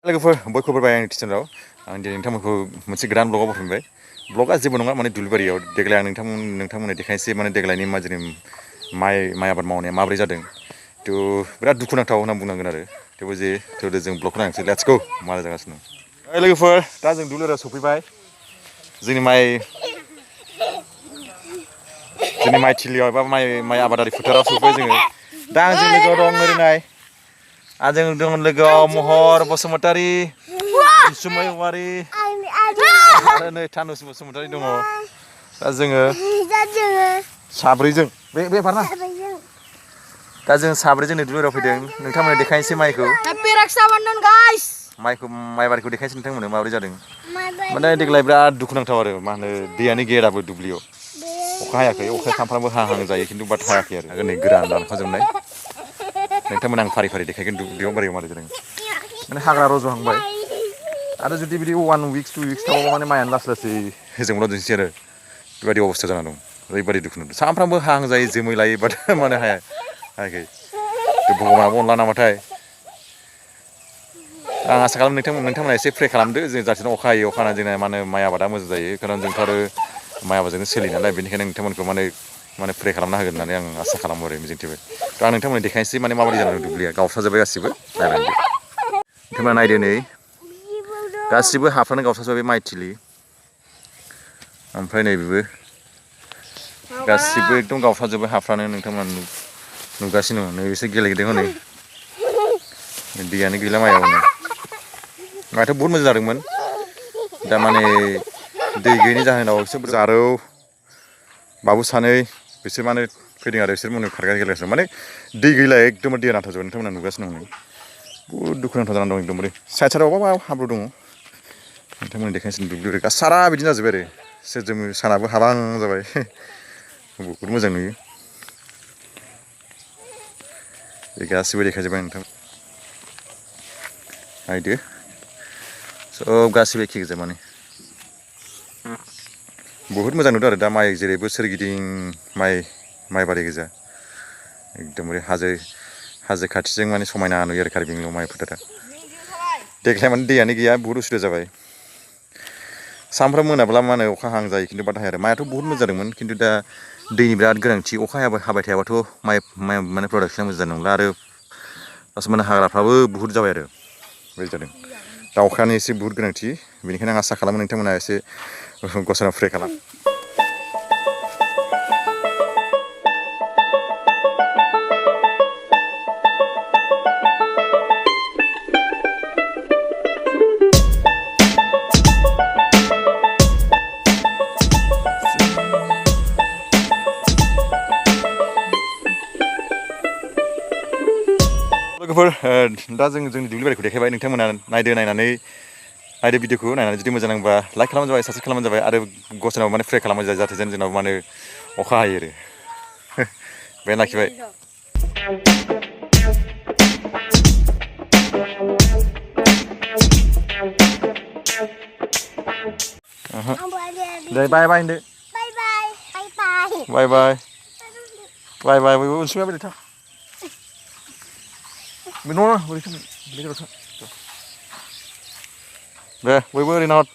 लोगोफोर बयखौबो बाय आंनि टिचेनाव आं दिनै नोंथांमोनखौ मोनसे गोदान ब्लगाव बुथुमबाय ब्लगा जेबो नङा माने दुब्लिबारियाव देग्लाय आं नोंथांमोननो देखायनोसै माने देग्लायनि माजोंनि माइ आबाद मावनाया माबोरै जादों थ' बिराद दुखुनांथाव होनना बुंनांगोन आरो थेवबो जे थेवबो जों ब्लगखौ नायनोसै लेट्स गो मारै जागासिनो दं लोगोफोर दा जों दुब्लिबारियाव सफैबाय जोंनि माइ थिलियाव एबा माइ आबादारि फोथाराव सफैबाय जोङो दा आंजों लोगोआव दं ओरैनाय आजों दं लोगोआव महर बसुमतारी सुमै औवारी आरो नै थानुस बसुमतारी दङ दा जोङो साब्रैजों बे बारना दा जों साब्रैजों दुब्लियाव फैदों नोंथांमोननो देखायनोसै माइखौ माइबारिखौ देखायनोसै नोंथांमोननो माबोरै जादों माने देग्लाय बिराद दुखुनांथाव आरो मा होनो दैयानो गैया दाबो दुब्लियाव अखा हायाखै अखाया सानफ्रामबो हाहां जायो खिन्थु बाट हायाखै आरो नै गोरान रानखांजोबनाय नोंथांमोन आं फारि फारि देखायगोन दुब्लियाव बारियाव मारै जादों माने हाग्रा रज'हांबाय आरो जुदि बिदि 1 weeks 2 weeks थाबाबा माने माइआनो लासै लासै होजोंल' आरो बेबायदि अबस्था जाना दं ओरैबायदि दुखुनांथाव सानफ्रामबो हाहां जायो जोमै लायो बाट माने हायाखै भगबानाबो अनला नामाथाय आं आसा खालामो नोंथांमोना एसे प्रे खालामदो जों जाहाथे अखा हायो अखा हानानै जोंना माने माइ आबादा मोजां जायो खारन जोंथ' आरो माइ आबादजोंनो सोलियो नालाय बेनिखायनो नोंथांमोनखौ माने प्रे खालामना होगोन होननानै आं आसा खालामो आरो मिजिंथिबाय थ' आं नोंथांमोननो देखायनोसै माने माबायदि जानानै दं दुब्लिया गावस्राजोब्बाय गासिबो नायलांदो नोंथांमोना नायदो नै गासिबो हाफ्रानो गावस्राजोब्बाय माइ थिलि ओमफ्राय नै बेबो गासिबो एकदम गावस्राजोब्बाय हाफ्रानो नोंथांमोना नुगासिनो दङ नै बिसोर गेलेदों हनै दैयानो गैला माइआव नै माइआथ' बहुद मोजां जादोंमोन दा माने दै गैयैनि जाहोनाव बिसोर जारौ बाबु सानै बिसोर माने फैदों आरो बिसोर मोननो खारगासिनो माने दै गैला एकदम दैया नांथाजोबबाय नोंथांमोना नुगासिनो दं बहुद दुखुनांथाव जानानै दं एकदमबारे साइड अबा हाब्रु दङ नोंथांमोननि देखायनोसै दुब्लियाव सारा बिदिनो जाजोब्बाय आरो सोरजों सानाबो हाबां जाबाय बहुद मोजां नुयो बे गासिबो देखायजोब्बाय नोंथां नायदो सब गासिबो एखे गोजा माने बहुद मोजां नुदों आरो दा माइ जेरैबो सोरगिदिं माइबारि गोजा एकदमबारे हाजो खाथिजों माने समायना नुयो आरो कार्बि आंलं माइ फोथारा देग्लाय माने दैयानो गैया बहुद उसुबिदा जाबाय सानफ्राम मोनाब्ला मा होनो अखा हाहां जायो खिन्थु बाट हाया आरो माइआथ' बहुद मोजां जादोंमोन खिन्थु दा दैनि बिराद गोनांथि अखा हाबाय थायाबाथ' माइ माने प्रडाक्सना मोजां जानाय नंला आरो माने हाग्राफ्राबो बहुद जाबाय आरो बेबायदि जादों दा अखानि एसे बहुद गोनांथि बेनिखायनो आं आसा खालामो नोंथांमोना एसे गसाइनाव प्रे खालाम लोगोफोर दा जों जोंनि दुब्लि बारिखौ देखायबाय नोंथांमोना नायदो भिडिअखौ नायनानै जुदि मोजां नांबा लाइक खालामबानो जाबाय साबस्क्राइब खालामबानो जाबाय आरो गसाइनाव माने प्रे खालामबानो जाबाय जाहाथे जोंनाव माने अखा हायो आरो बे लाखिबाय दे बाय बाय होनदो बाय बयबो अनसुमै बायदि थां नङा बोरै थांगोन बे जायगायाव थां दे बयबो ओरैनो हर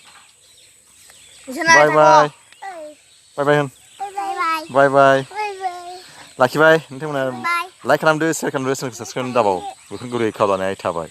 बाय होन बाय लाखिबाय नोंथांमोना लाइक खालामदो शेयार खालामदो साबस्क्राइब दाबाव बेखौनो गुरै खावलायनाय थाबाय